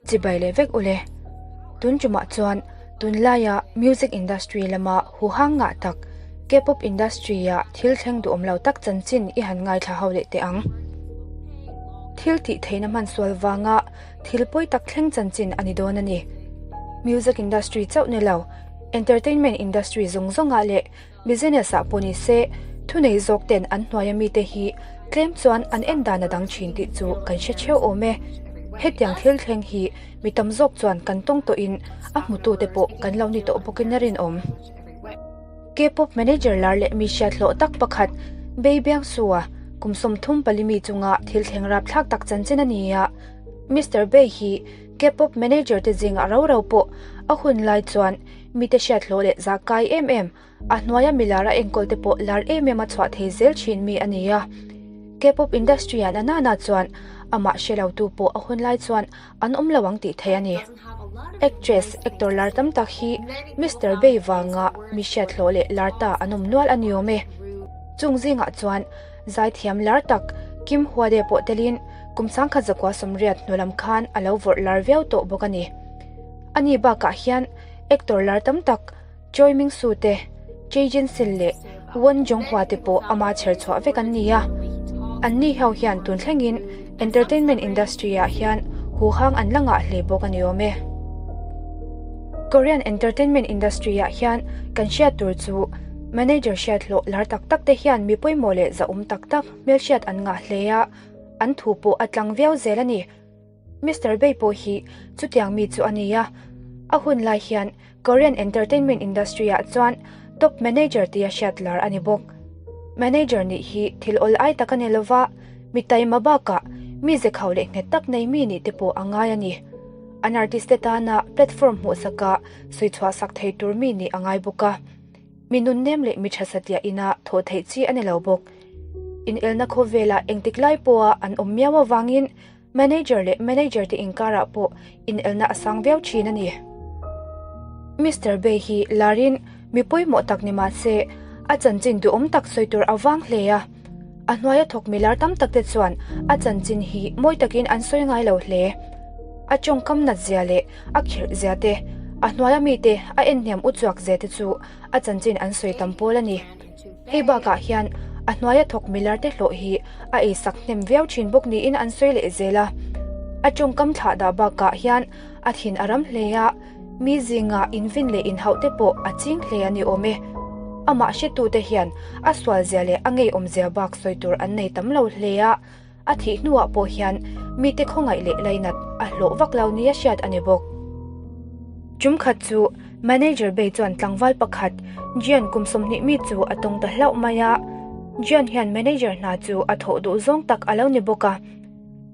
Chibai leh vek ule. Tun tumah chuan tunlaia music industry lama huhang ngah tak K-pop industry-a thil thleng duhawm lo tak chanchin i han ngaithla ho leh teh ang. Thil tih theihna hman sual vanga thil pawi tak thleng chanchin a ni dawn a ni. Music industry chauh ni lo, entertainment industry zawng zawngah leh Business ah pawh ni se, thunei zawk ten an hnuaia mite hi tlem chuan an en dan a dang thin tih chu kan hre theuh awm e. Hetiang thil thleng hi mi tam zawk chuan kan tawng tawhin a hmutute pawh kan lo ni tawh bawkin a rinawm. K-pop manager lar leh mi hriat hlawh tak pakhat Bae Byung-soo-a kum 34 mi chunga thil thleng rapthlak tak chanchin a ni a, Mister Bae hi K-pop manager te zingah rau rau pawh a hun lai chuan Mite hriat hlawh leh zah kai em em, a hnuaia mi lar a enkawl te pawh lar em em a chhuah thei zel thin mi a ni a. K-pop industry ah nanana chuan amah hre lo tu pawh a hun lai chuan an awm lo ang tih theih a ni. Actress, actor lar tam tak hi Mister Bae vanga mi hriat hlawh leh lar ta an awm nual a ni awm e. Chung zingah chuan zaithiam lar tak Kim Hwa-dae pawh telin kum 1980 hnu lam khan a lo vawrh lar viau tawh bawk a ni. Ani bakah hian actor lar tam tak Choi Ming-soo te, Choi Jin-sil leh Won Jong-hwa te pawh ama chher chhuah vek an ni a. Anni ho hian tun thlengin entertainment industry-ah hian huhang an la ngah hle bawk a ni awm e. Korean entertainment industry-ah hian kan hriat tur chu manager hriat hlawh lar tak tak te hian mi pawimawh leh zahawm tak tak hmelhriat an ngah hle a, an thu pawh a tlang viau zel a ni. Mister Bae pawh hi chutiang mi chu a ni a, a hun lai hian Korean entertainment industry ah chuan top manager tia hriat lar a ni bawk. Manager nih hi thil awl ai tak a ni lova, mi taima bakah mi ze khau leh nghet tak nei mi nih te pawh a ngai a ni. An artist te tana platform hmuhsaka sawi chhuah sak thei tur mi nih a ngai bawk a. Mi nunnem leh mi tha satliah ina thawh theih chi a ni lo bawk. Inelna khawvelah engtik lai pawha an awm miau avangin Manager leh manager te inkarah pawh inelna a sang viau thin a ni. Mister Bae hi larin mi pawimawh tak ni mah se, a chanchin duhawm tak sawi tur a vang hle a. A hnuaia thawk mi lar tam tak te chuan a chanchin hi mawi takin an sawi ngai lo hle. A tawngkam nat zia leh a khirh zia te, a hnuaia mite a en hniam uchuak zia te chu a chanchin an sawi tam pawl a ni. Hei bakah hian a hnuaia thawk milar te hlawh hi a eisak hnem viau thin bawk niin an sawi leh zel a. A tawngkam thlah dah bakah hian a thin a ram hle a, mi zinga invin leh inhauh te pawh a ching hle a ni awm e. Amah hretute hian a sualzia leh a ngeiawmzia bak sawi tur an nei tam lo hle a. A thih hnuah pawh hian mite khawngaih leh lainat a hlawh vak lo nia hriat a ni bawk. Tum khat chu manager Bay chuan tlangval pakhat Jian kum 20 mi chu a tawng ta hlauh mai a. Jian hian manager hna chu a thawh duh zawng tak a lo ni bawk a.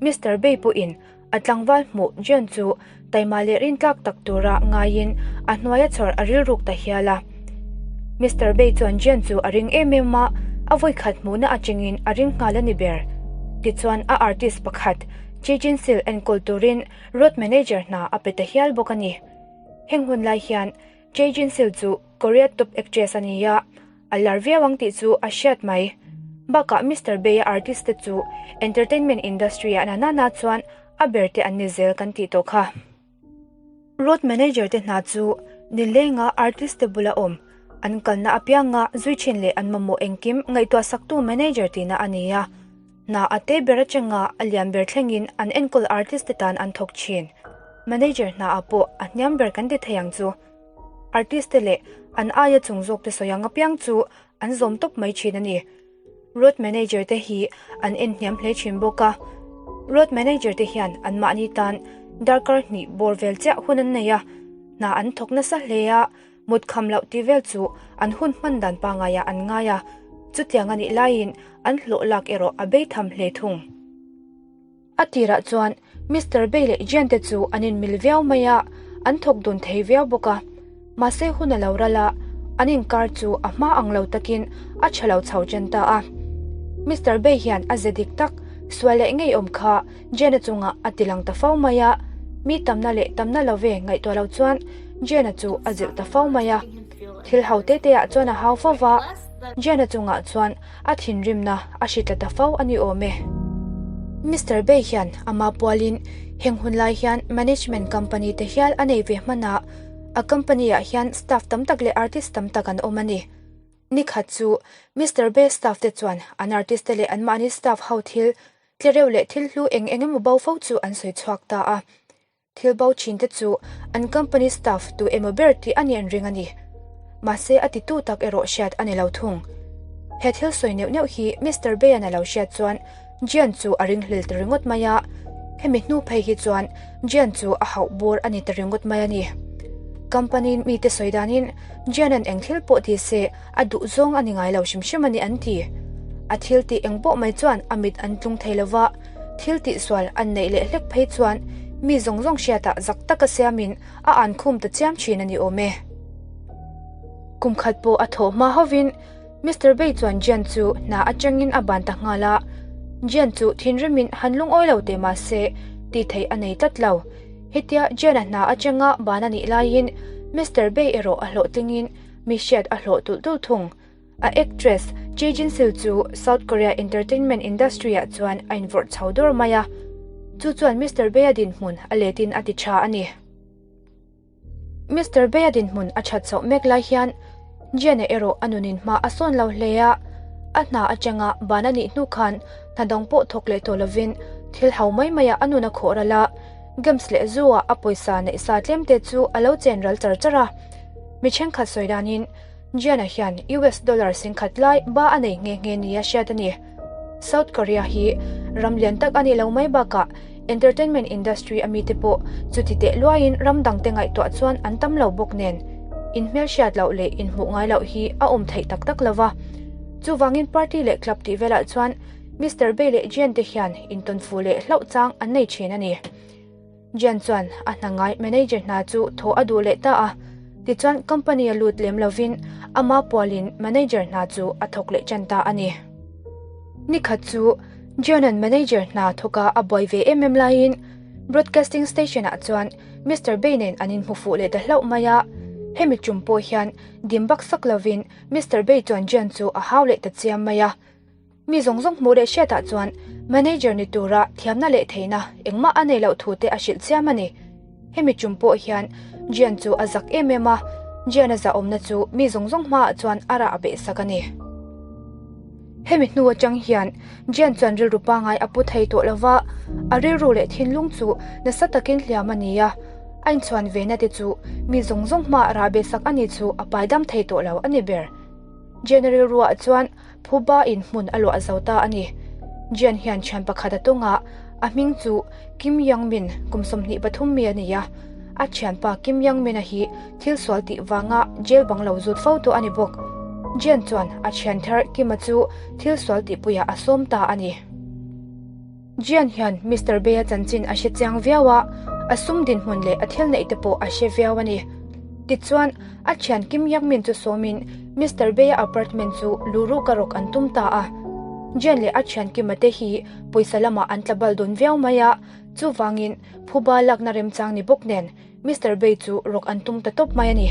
Mister Bay pawhin A tlangval hmuh John chu taima leh rintlak tak tura ngaiin a hnuaia chhawr a rilruk ta hial a. Mister Bay chuan John chu a ring em em a, a vawikhat hmuhna atangin a ring nghal a ni ber. Tichuan a artist pakhat Chee Jin Sil enkawl turin road manager hna a pe ta hial bawk a ni. Heng hun lai hian Chee Jin Sil chu Korea top actress a ni a, A lar viau ang tih chu a hriat mai. Bakah Mister Bay-a artist te chu entertainment industry-ah na nana chuan a ber te an ni zel kan tih tawh kha. Road manager te hna chu nilenga artist te bula awm, an kalna apianga zui thin leh an mamawh engkim ngaihtuah saktu manager tihna a ni a. Hna a te ber atanga a lian ber thlengin an enkawl artist te tan an thawk thin. Manager hna ah pawh a hniam ber kan ti thei ang chu. Artist te leh an aia chung zawk te sawi ang apiang chu an zawm tawp mai thin a ni. Road manager te hi an en hniam hle thin bawk a. Road manager te hian anmahni tan darkar hnih bawr vel chiah hun an nei a, hna an thawk nasa hle a, mut kham loh tih vel chu an hun hman dan pangaiah an ngai a, chutiang a nih laiin an hlawh lak erawh a bei tham hle thung. A tirah chuan Mister Bay leh Jane te chu an inmil viau mai a, an thawk dun thei viau bawk a. Mahse hun a lo ral a, an inkar chu a hma ang lo takin a tha lo chho chen ta a. Mister Bay hian a ze dik tak, sual leh ngeiawm kha Jane-a chungah a ti lang ta fo mai a, mi tamna leh tamna lo ve ngaihtuah lo chuan Jane-a chu a zilh ta fo mai a. Thil ho te te ah chuan a hau fo va, Jane-a chungah chuan A thinrimna a hri tla ta fo a ni awm e. Mister Bay hian ama pualin Heng hun lai hian management company te hial a nei ve hman a, a company ah hian staff tam tak leh artist tam tak an awm a ni. Ni khat chu Mister Bay staff te chuan an artist te leh anmahni staff ho thil tlereuh leh thil hlu eng eng emaw bo fo chu an sawi chhuak ta a. Thil bo thin te chu an company staff tu emaw ber tih a nih an ring a ni. Mahse a titu tak erawh hriat a ni lo thung. He thil sawi neuh neuh hi Mister Bay-a'n a lo hriat chuan Jian chu a ringhlel ta ringawt mai a, hemi hnu phei hi chuan Jian chu a hauh bur a ni ta ringawt mai a ni. Company mite sawi danin Jian-a'n eng thil pawh ti se a duh zawng a ni ngai lo hrim hrim a ni an ti. A thil tih eng pawh mai chuan a mit an tlung thei lo va, thil tihsual an neih leh hlek phei chuan mi zawng zawng hriatah zak taka siamin a an khum ta chiam thin a ni awm e. Kum khat pawh a thawh hma hovin Mister Bay chuan Jian chu hna atangin a ban ta nghal a, Jian chu thinrimin han lungawi lo teh mah se tih theih a nei tlat lo. Hetia Jian-a hna atanga ban a nih laiin Mister Bay erawh a hlawhtlingin mi hriat a hlawh tulh tulh thung. A actress Choi Jin Sil chu South Korea entertainment industry-ah chuan a invawrh chho dawr mai a, chu chuan Mister Bay-a dinhmun a letin a ti tha a ni. Mister Bay-a dinhmun a that chhoh mek lai hian Jian-a erawh a nunin hma a sawn lo hle a, a hna atanga ban a nih hnu khan hna dang pawh thawk leh tawh lovin thil hau mai maiah a nun a khawh ral a, games leh zu-ah a pawisa neih sa tlemte chu a lo chen ral char char a. Mi thenkhat sawi danin Jian-a hian US dollar singkhat lai ba a nei nghe nghe nia hriat a ni. South Korea hi ram lian tak a nih lo mai bakah entertainment industry a mite pawh chuti teh luaiin ram dangte ngaihtuah chuan an tam lo bawk nen inhmelhriat loh leh inhmuh ngai loh hi a awm theih tak tak lo va. Chuvangin party leh club tih velah chuan Mister Bae leh Jian te hian intawnfu leh hlauh chang an nei thin a ni. Jian chuan a hna ngai manager hna chu thaw a duh leh ta a, tichuan company a lut lem lovin ama pualin manager hna chu a thawk leh tan ta a ni. Nikhat chu Jian-a'n manager hna thawka a buai ve em em laiin broadcasting station-ah chuan Mister Bei nen an inhmu fuh leh ta hlauh mai a, hemi tum pawh hian dim bak sak lovin Mister Bei chuan Jian chu a hau leh ta chiam mai a. Mi zawng zawng hmuh leh hriatah chuan manager ni tura thiamna leh theihna engmah a nei loh thu te a hrilh chiam a ni. Hemi tum pawh hian Jian chu a zak em em a, Jian a zahawmna chu mi zawng zawng hmaah chuan a rah beh sak a ni. Hemi hnu atang hian Jian chuan rilru pangai a pu thei tawh lova, a rilru leh thinlung chu nasa takin hliam a ni a, a inchhuan ve na te chu mi zawng zawng hmaah rah beh sak a ni chu a paidam thei tawh lo a ni ber. Jian a rilruah chuan Phuba in hmun a luah zo ta a ni. Jian hian thian pakhat a tawng a, a hming chu Kim Yang Min, kum 23 mi a ni a. A thianpa Kim Yang Min-a hi thil sual tih vanga jail bang lo zut fo tu a ni bawk. Jian chuan a thian thar Kim-a chu thil sual tihpuiah a sawm ta a ni. Jian hian Mister Bei-a chanchin a hre chiang viau a, a sum dinhmun leh a thil neih te pawh a hre viau a ni. Tichuan, a thian Kim Yak Min chu sawmin Mister Bei-a apartment chu lu ruk a rawk an tum ta a. Jian leh a thian Kim-a te hi pawisa lamah an tla bal dawn viau mai a, chuvangin phuba lakna remchang ni bawk nen Mister Bei chu rawk an tum ta tawp mai a ni.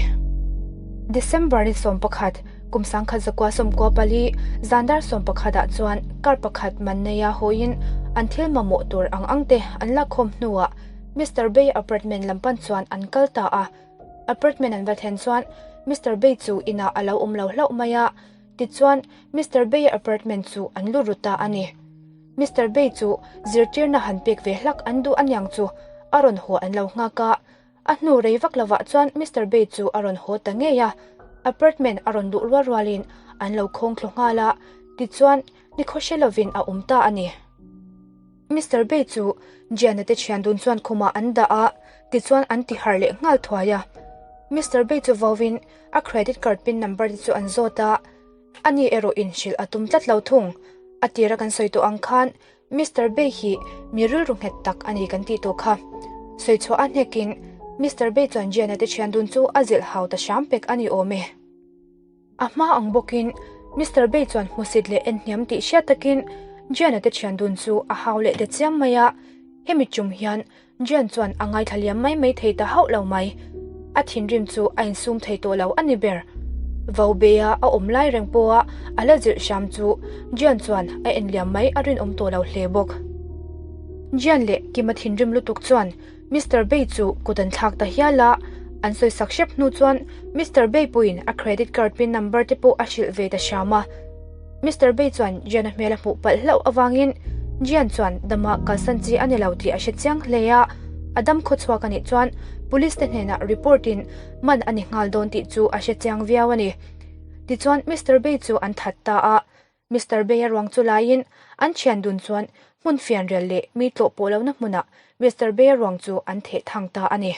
December ni 11, kum 1994, zan dar 11 ah chuan car pakhat man neia hawiin an thil mamawh tur ang ang te an lakkhawm hnuah Mister Bei apartment lam pan chuan an kal ta a. Apartment an va thlen chuan Mister Bei chu inah a lo awm lo hlauh mai a, tichuan Mister Bei apartment chu an lut ru ta a ni. Mister Bei chu zirtirna han pek ve hlak an duh aniang chu a rawn haw an lo nghak a. A hnu rei vak lovah chuan Mister Bei chu a rawn haw ta ngei a, apartment a rawn luh rual rualin an lo khawng thlu nghal a, tichuan nikhaw hre lovin a awm ta a ni. Mister Bei chu Jiana te thian dun chuan khumah an dah a, tichuan an ti harh leh nghal thuai a. Mister Bei chu vauin a credit card pin number te chu an zawt a, Ani erawh in hrilh a tum tlat lo thung. A tira kan sawi tawh ang khan Mister Bay hi mi rilru nghet tak a ni kan tih tawh kha. Sawi chhuah a hnekin Mister Bay chuan Jiana te thian dun chu a zilh hau ta hram pek a ni awm e. A hma ang bawkin Mister Bay chuan hmusit leh en hniam tih hriat takin Jiana te thian dun chu a hau leh ta chiam mai a. Hemi tum hian Jian chuan a ngaithla liam mai mai thei ta hauh lo mai. A thinrim chu a insum thei tawh lo a ni ber. Vau Bea a awm lai reng pawha a la zilh hram chu Jian chuan a en liam mai a rinawm tawh lo hle bawk. Jian leh Kima thinrim lutuk chuan Mister Bei chu kut an thlak ta hial a, an sawisak hrep hnu chuan Mister Bei pawhin a credit card pin number te pawh a hrilh ve ta hram a. Mister Bei chuan Jian-a hmel a hmuh palh hlauh avangin Jian chuan dama kalsan chi a ni lo tih a hre chiang hle a, a dam khawchhuak a nih chuan police te hnenah report in man a ni nghal dawn tih chu a hre chiang viau a ni. Tichuan Mister Bei chu an that ta a, Mister Bei-a ruang chu laiin an thian dun chuan hmun fianrial leh mi tlawh pawh lohna hmunah Mister Bei-a ruang chu an theh thang ta a ni.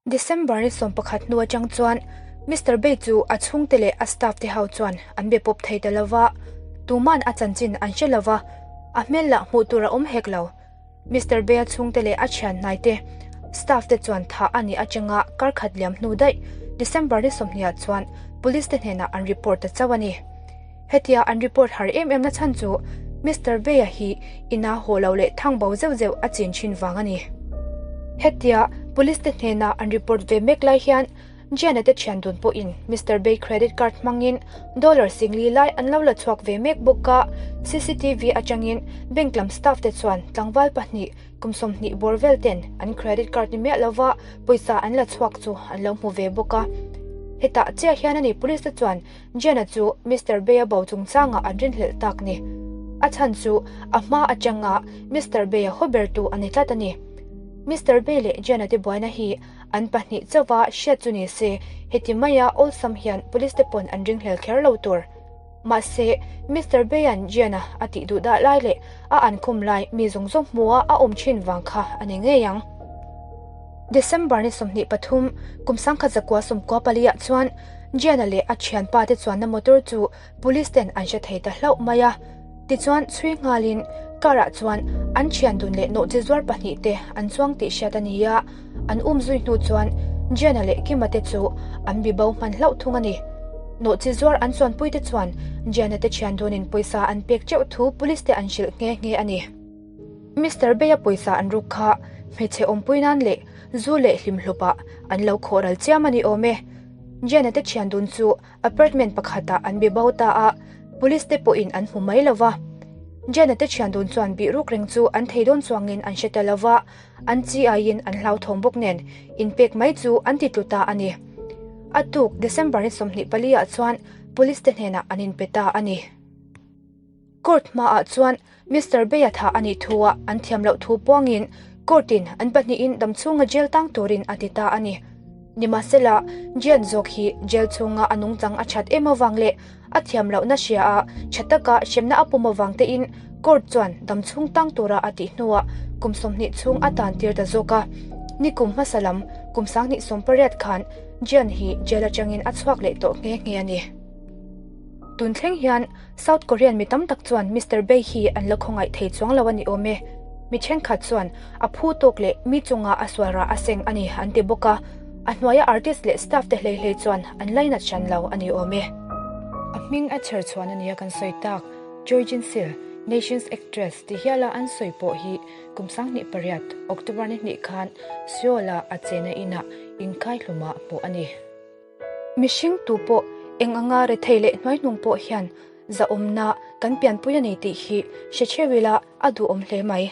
December ni 11 hnu atang chuan Mister Bei chu a chhungte leh a staff te ho chuan an be pawp thei ta lova, tuman a chanchin an hre lova, a hmel lah hmuh tur a awm hek lo. Mister Bei-a chhungte leh a thian hnaite, staff te chuan thah a nih atanga kar khat liam hnu daih December ni 20 ah chuan police te hnenah an report ta chauh a ni. Hetia an report har em em na chhan chu Mister Bei-a hi ina haw lo leh thang bo zeuh zeuh a chin thin vang a ni. Hetia police te hnena an report ve mek lai hian Jian-a te thian dun pawhin Mister Bei credit card hmangin dollar singli lai an lo la chhuak ve mek bawk a, CCTV atangin bank lam staff te chuan tlangval pahnih kum 20 bawr vel ten an credit card ni miah lova pawisa an la chhuak chu an lo hmu ve bawk a. Hetah chiah hian a ni police te chuan Jenna chu Mister Bay-a bo chungchangah an rinhlelh tak ni. A chhan chu a hma atanga Mister Bay-a haw bertu a ni tlat a ni. Mister Bay leh Jenna te buaina hi an pahnih chauha hriat chu ni se, heti maia awlsam hian police te pawn an ringhlel kher lo tur. Mahse, Mister Bay-a'n Jenna a tih duh dah lai leh a ankhum lai mi zawng zawng hmua a awm thin vang kha a ni ngei ang. December ni 23, kum 1994 ah chuan Jian-a leh a thianpa te chuanna motor chu police ten an hre thei ta hlauh mai a. Tichuan chhui nghalin car ah chuan an thian dun leh nawhchi zuar pahnih te an chuang tih hriat a ni a, an um zui hnu chuan Jian-a leh Kima te chu an bi bo hman hlauh thung a ni. Nawhchi zuar an chuanpui te chuan Jian-a te thian dunin pawisa an pek teuh thu police te an hrilh nghe nghe a ni. Mister Bay-a pawisa an ruk kha hmeichhe awmpui nan leh zu leh hlimhlawpah an lo khawh ral chiam a ni awm e. Jenna te thian dun chu apartment pakhatah an be bo ta a, police te pawhin an hmu mai lo va. Jenna te thian dun chuan bih ruk reng chu an thei dawn chuangin an hre ta lo va, an chi aiin an hlauthawm bawk nen inpek mai chu an ti tlu ta a ni. A tuk December ni 24 ah chuan police te hnenah an inpe ta a ni. Court hmaah chuan Mister Bay-a thah a nih thu-ah an thiam loh thu puangin court-in an pahnihin damchhunga jail tang turin a ti ta a ni. Nimahsela, Jian zawk hi jail chhunga a nungchang a that em avang leh a thiam lohna hria a tha taka hremna a pum avang tein court chuan damchhung tang tura a tih hnuah kum 20 chhung a tan tir ta zawk a. Nikum hmasa lam kum 2018 khan Jian hi jail atangin a chhuak leh tawh nghe nghe a ni. Tun thleng hian South Korean mi tam tak chuan Mister Bae hi an la khawngaih thei chuang lo a ni awm e. Mi thenkhat chuan a phu tawk leh mi chunga a sual rah a seng a ni an ti bawk a, a hnuaia artist leh staff te hlei hlei chuan an lainat hran lo a ni awm e. A hming a chher chhuan a nia kan sawi tak, Choi Jin Sil, Nations actress ti hiala an sawi pawh hi kum 2008 October ni hnih khan Seoul-a a chena inah inkhaihlumah hmuh a ni. Mihring tu pawh eng anga rethei leh hnuaihnung pawh hian zahawmna kan pianpui a ni tih hi hre cheu ila a duhawm hle mai.